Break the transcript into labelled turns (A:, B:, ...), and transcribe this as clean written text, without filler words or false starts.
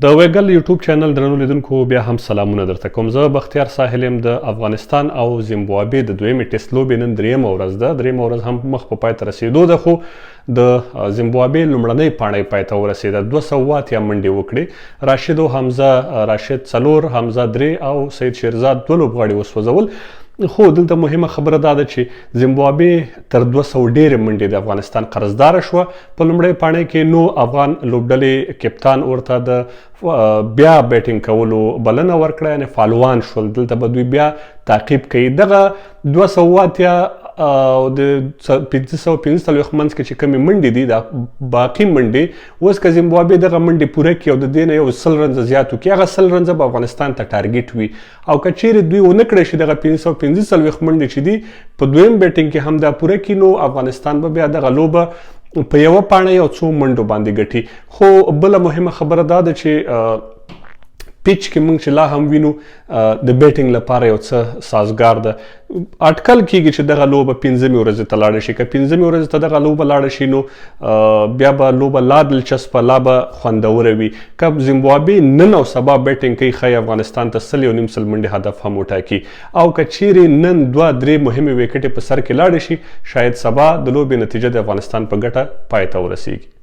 A: د ویګل یوټیوب چینل درنو لیدونکو بیا هم سلامونه درته کوم. زه بختیار ساحل یم. د افغانستان او زیمبابوې د دویمې ټیسټ لوبې نن دریمه ورځ ده. دریمه ورځ هم مخ په پای ته رسېدو ده، خو د زیمبابوې لومړنۍ پاڼۍ پای ته ورسېده. 280 منډې وکړې راشد او حمزه. راشد څلور، حمزه درې او سید شیرزاد دوه لوبغاړي وسوځول. خو دلته مهمه خبره دا ده چې زیمبابوې تر 200 ډېرې منډې د افغانستان قرضدار شوه په لومړۍ پاڼۍ کې. نو افغان لوبډلې کپتان ورته د بیا بیټینګ کولو بلنه ورکړه، یعنی فالوان شول. دلته به دوی بیا تعقیب کوي. دغه 280 او د 545 منځ کې چې کومې منډې دي، دا باقي منډې، اوس که زیمبابوې دغه منډې پوره کړي او د دې نه یو 100 رنزه زیات وکړي، هغه 100 رنزه به افغانستان ته ټارګټ وي. او که چیرې دوی ونه کړی شي، دغه 545 منډې چې دي، په دویم بیټینګ کې هم دا پوره کړي، نو افغانستان به بیا دغه لوبه په یوه پاڼه یو څو منډو باندې ګټي. خو بله مهمه خبره دا ده چې پیچ کې موږ چې لا هم وینو، د بیټینګ لپاره یو څه سازګار ده. اټکل کیږي چې دغه لوبه پنځمې ورځې ته لاړه شي. که پنځمې ورځې ته دغه لوبه لاړه شي، نو بیا به لوبه لا دلچسپه، لا به خوندوره وي. که زیمبابوې نن او سبا بیټینګ کوي، ښایي افغانستان ته 100، 150 منډې هدف هم وټاکي. او که چیرې نن دوه درې مهمې ویکټې په سر کې لاړې شي، شاید سبا د لوبې نتیجه د افغانستان په ګټه پای ته ورسیږي.